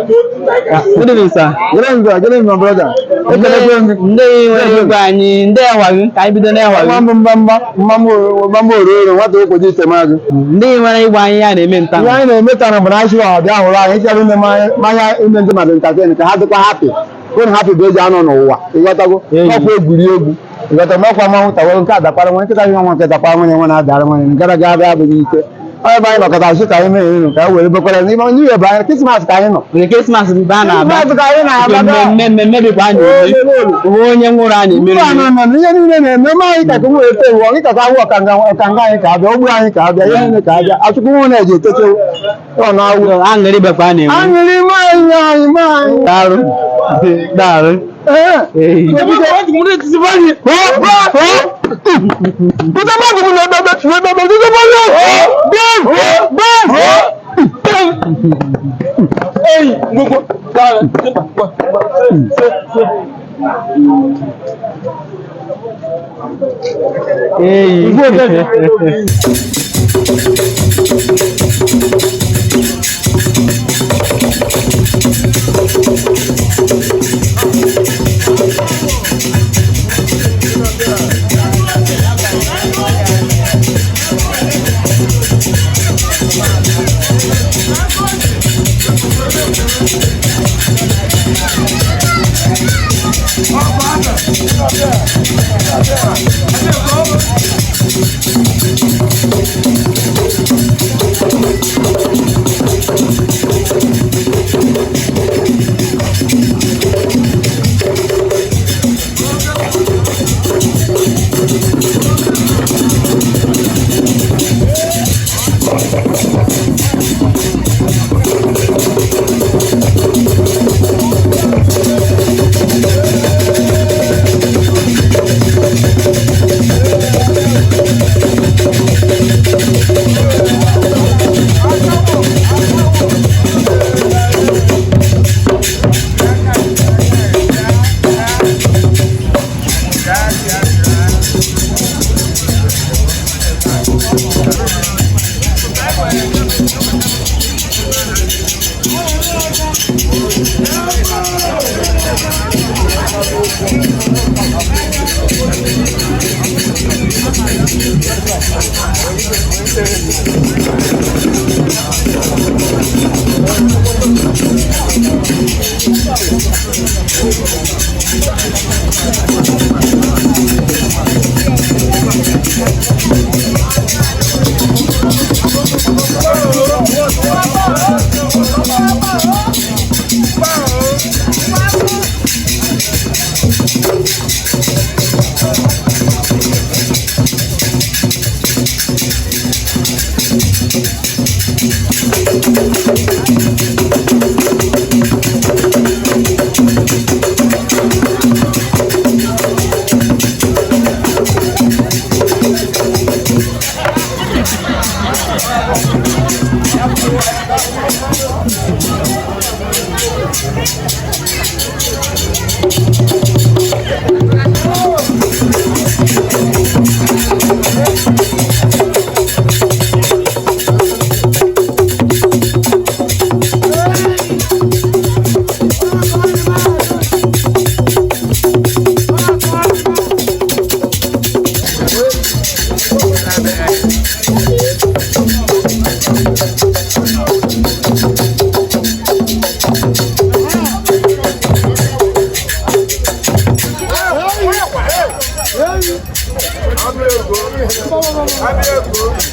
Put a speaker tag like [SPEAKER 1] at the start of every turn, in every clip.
[SPEAKER 1] Good evening, sir.
[SPEAKER 2] Good evening, sir. Good evening, my brother. Ekelekwe m gị.
[SPEAKER 1] Ndị nwere igwe anyị, ndị enwa gị, ka anyị bido n'enwa
[SPEAKER 2] Nwa
[SPEAKER 1] gị.
[SPEAKER 2] mbụ mgbamgba, mgbamgba orooro, nwata okwoji ite maazị.
[SPEAKER 1] Ndị nwere igwe anyị ya na-eme nta.
[SPEAKER 2] Ihe anyị na-eme taa bụ na anyị chịrị ọbịa hụrụ anyị chọrọ ime mmanya ime ndị mmadụ entertain ka ha dịkwa happy. Hụrụ happy bụ eji anọ n'ụwa. Ịghọtago?
[SPEAKER 1] Eyi.
[SPEAKER 2] Ọkwa egwuregwu. Ịghọtago? Ọkwa mmanwụ tawa nke adakwara nwa nkịta ihe nwa nke dakwara nwunye nwa na-adara nwunye nkara ga abịa abụghị ike. Ọ ebe anyị nọkọta sị ka anyị mee inu ka anyị were bekwara n'ime ndị bụ anyị Krismas ka anyị nọ.
[SPEAKER 1] Nke Krismas bụ a na-aba.
[SPEAKER 2] Krismas ka anyị na-aba.
[SPEAKER 1] Mmemme mmemme bịkwa a na-eme. Onwe onye nwụrụ a na-emeri.
[SPEAKER 2] Mba, na na ihe niile na-eme eme anyị ka ka nwere ewu ọgị ka ahụ ọkanga ọkanga anyị ka abịa ogbu anyị ka abịa ihe niile ka abịa achụkwụ nwụ na-eji eteche ọ na-awụ
[SPEAKER 1] Aṅụrị bịakwa a na-enwe.
[SPEAKER 2] aṅụrị nwanyị anyị nwanyị.
[SPEAKER 1] Daalụ. Daalụ.
[SPEAKER 2] Ee.
[SPEAKER 1] Ee. Ee.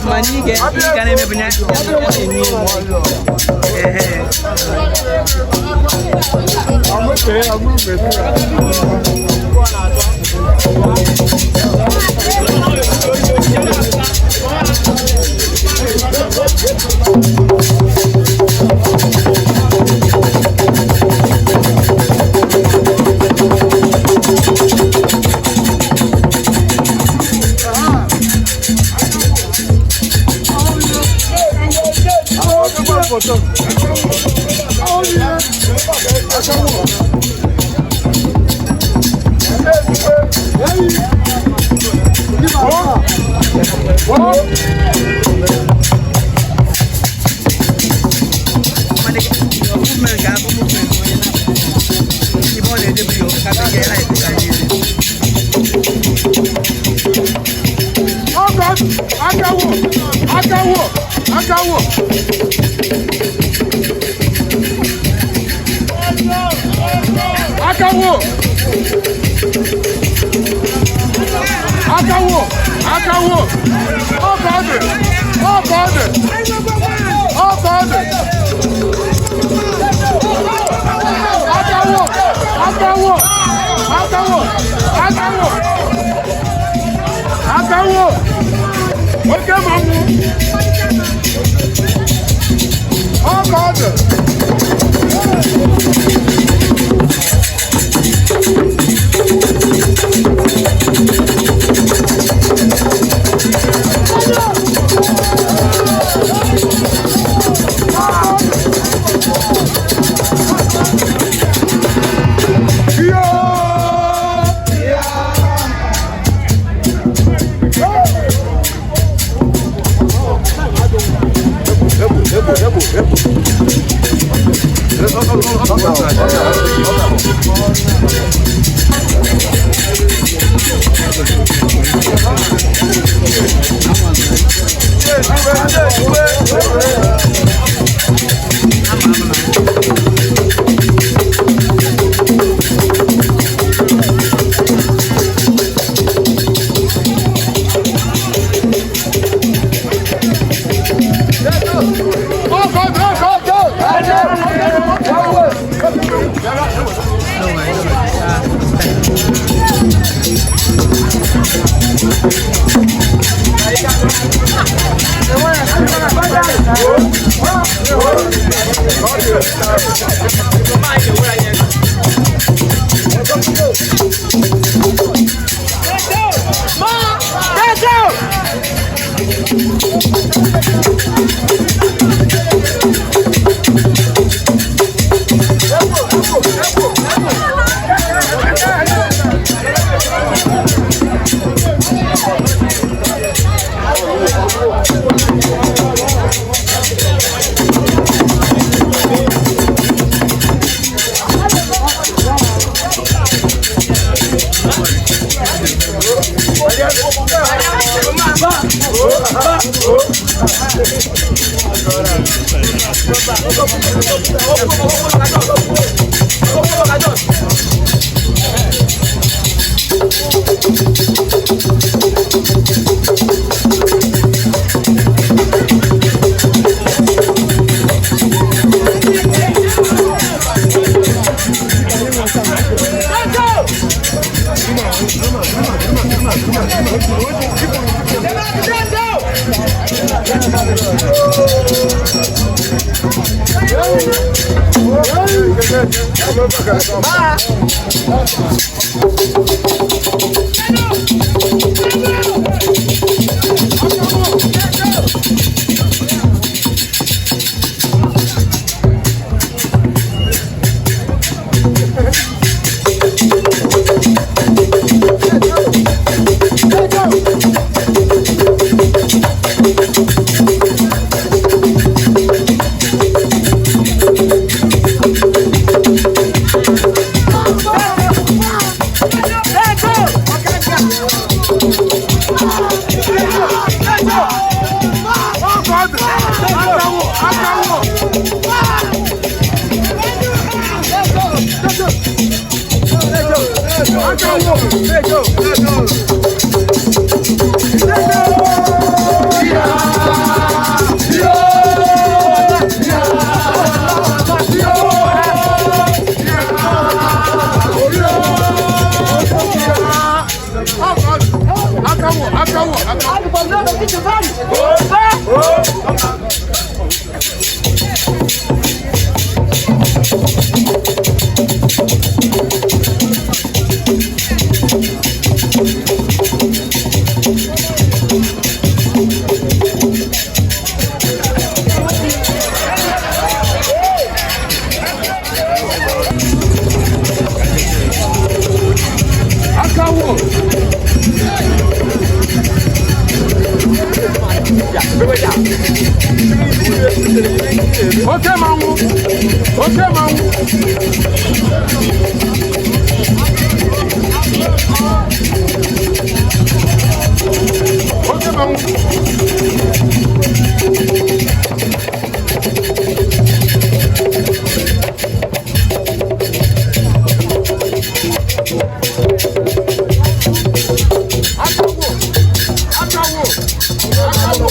[SPEAKER 3] Mana ị ga na-emebu ya na-enye ehe. Mana movement ga-abụ
[SPEAKER 4] Oke mmanwụ. Ọkọ ọdụ. Oke mmanwụ! Oke mmanwụ! Oke mmanwụ! Akawo! Akawo! Akawo!